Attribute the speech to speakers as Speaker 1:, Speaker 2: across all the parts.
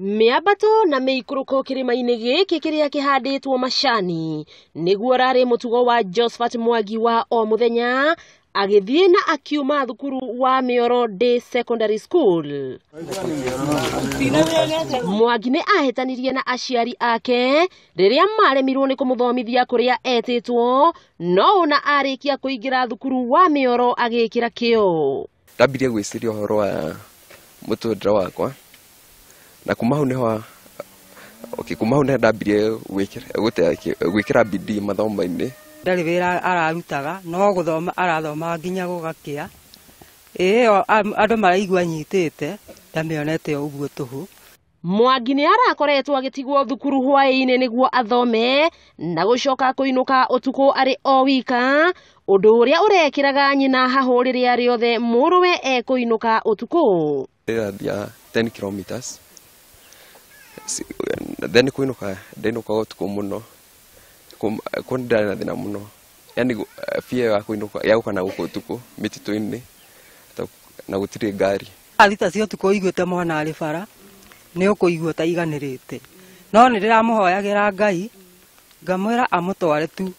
Speaker 1: Mĩambato na mĩikũrũko kĩrĩma-inĩ gĩkĩ kĩrĩa kĩhandĩtwo macani nĩguo rarĩ mũtugo wa Josphat Mwangi wa o mũthenya agĩthiĩ na akiuma thukuru wa Mĩoro Day Secondary School. Mwangi nĩ ahĩtanirie na aciari ake rĩrĩa maremirwo nĩ kũmũthomithia kũrĩa etĩtwo, no ona arĩkia kũingĩra thukuru wa Mĩoro agĩkĩra kĩo.
Speaker 2: Ndambirie gwĩciria ũhoro wa mũtũrĩre wakwa na kuma hau nĩho okay, kuma hau nĩho ndambirie gwĩkĩra bidii mathomo-inĩ.
Speaker 3: Ndarĩ wĩra ararutaga no gũthoma arathomaga nginya gũgakĩa. Ĩyo andũ maraigua nyitĩte ndamĩonete o ũguo tũhũ.
Speaker 1: Mwangi nĩ arakoretwo agĩtigwo thukuru hwaĩ-inĩ nĩguo athome na gũcoka kũinũka ũtukũ arĩ o wika, ũndũ ũrĩa ũrekĩraga nyina hahũ rĩrĩa rĩothe mũrũwe ekũinũka ũtukũ.
Speaker 2: Ndĩrathiaga 10 kilometers then kũinũka ndainũkaga ũtukũ mũno, kũ ndarĩ na thĩna mũno, yani fear ya kũinũka ya gũka na gũkũ ũtukũ mĩtitũ-inĩ na gũtirĩ ngari.
Speaker 3: Thita cia ũtukũ ũiguĩte mwana arĩ bara nĩ ũkũigua ta iganĩrĩte, no nĩ ndĩramũhoyagĩra Ngai ngamwĩra amũtware tu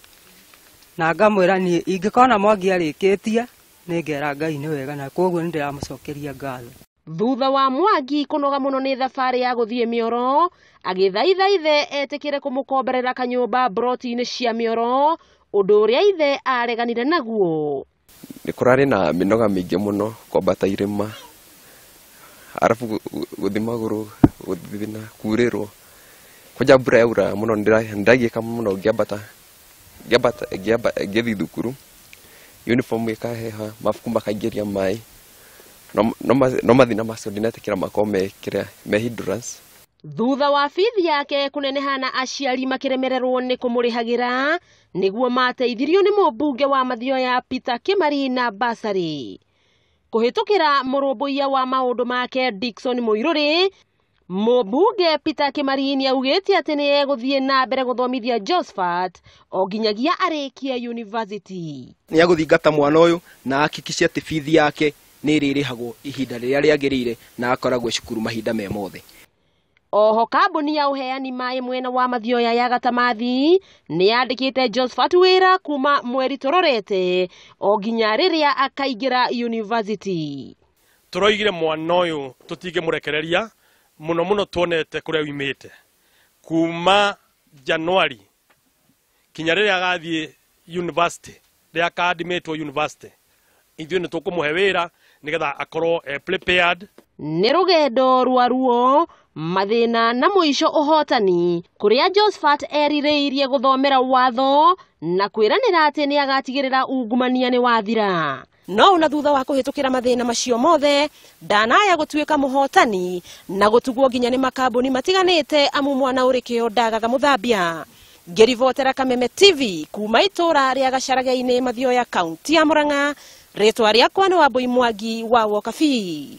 Speaker 3: na ngamwĩra niĩ ingĩkona Mwangi arĩkĩtie nĩ ngera Ngai nĩ wega, na koguo nĩ ndĩramũcokeria ngatho.
Speaker 1: Thutha wa Mwangi kũnoga mũno nĩ thabarĩ ya gũthiĩ Mĩoro, agĩthaitha ithe etĩkĩre kũmũkomberera kanyũmba broti-inĩ cia Mĩoro, ũndũ ũrĩa ithe areganire naguo.
Speaker 2: Nĩ kũrarĩ na mĩnoga mĩingĩ mũno kwambata irĩma, arabu gũthiĩ magũrũ, gũthiĩ na kurĩrwo. Kwanja mbura yaura mũno nĩndagiĩka mũno ngĩambata ngĩthiĩ thukuru, uniform ĩkaheha, mabuku makaingĩria maĩ. No mathĩna macio ndinetĩkĩra makorwo me kĩrĩa me hindrance.
Speaker 1: Thutha wa bithi yake kũneneha na aciari makĩremererwo nĩ kũmũrĩhagĩra, nĩguo mateithirio nĩ mũmbunge wa Mathioya Peter Kimari na basarĩ. Kũhĩtũkĩra mũrũmbũiya wa maũndũ make Dickson Mũirũrĩ, mũmbunge Peter Kimari nĩaugĩte atĩ nĩ egũthiĩ na mbere gũthomithia Josphat o nginyagia arĩkie university.
Speaker 4: Nĩ egũthingata mwana ũyũ na ahakikishe atĩ bithi yake nĩ ĩrĩrĩhagwo ihinda rĩrĩa rĩagĩrĩire na akoragwo cukuru mahinda me mothe.
Speaker 1: Oho kambuni ya ũheani maĩ mwena wa Mathioya ya Gatamathi nĩ yandĩkĩte Josphat wĩra kuma mweri tũrorete o nginya rĩrĩa akaingĩra university.
Speaker 5: Tũroigire mwana ũyũ tũtingĩmũrekereria mũno mũno tuonete kũrĩa oimĩte kuma Januari kinya rĩrĩa agathiĩ university, rĩrĩa akadimĩtwo university, ithuĩ nĩ tũkũmũhe wĩra nĩgetha akorwo e prepared.
Speaker 1: Nĩ rũgendo rwa ruo, mathĩna na mũico ũhotani, kũrĩa Josphat erirĩirie gũthomera watho na kwĩranĩra atĩ nĩ agatigĩrĩra ungumania nĩ wathira. No ona thutha wa kũhĩtũkĩra mathĩna macio mothe, ndanaya gũtuĩka mũhotani na gũtugwo nginya nĩ makambuni matiganĩte amu mwana ũrĩ kĩo ndagaga mũthambia. Ngĩribotera Kameme TV kuma itũra rĩa Gacharage-inĩ Mathioya kaunti ya Murang'a, rĩtwa rĩakwa nĩ Wambui Mwangi wa Wokabi.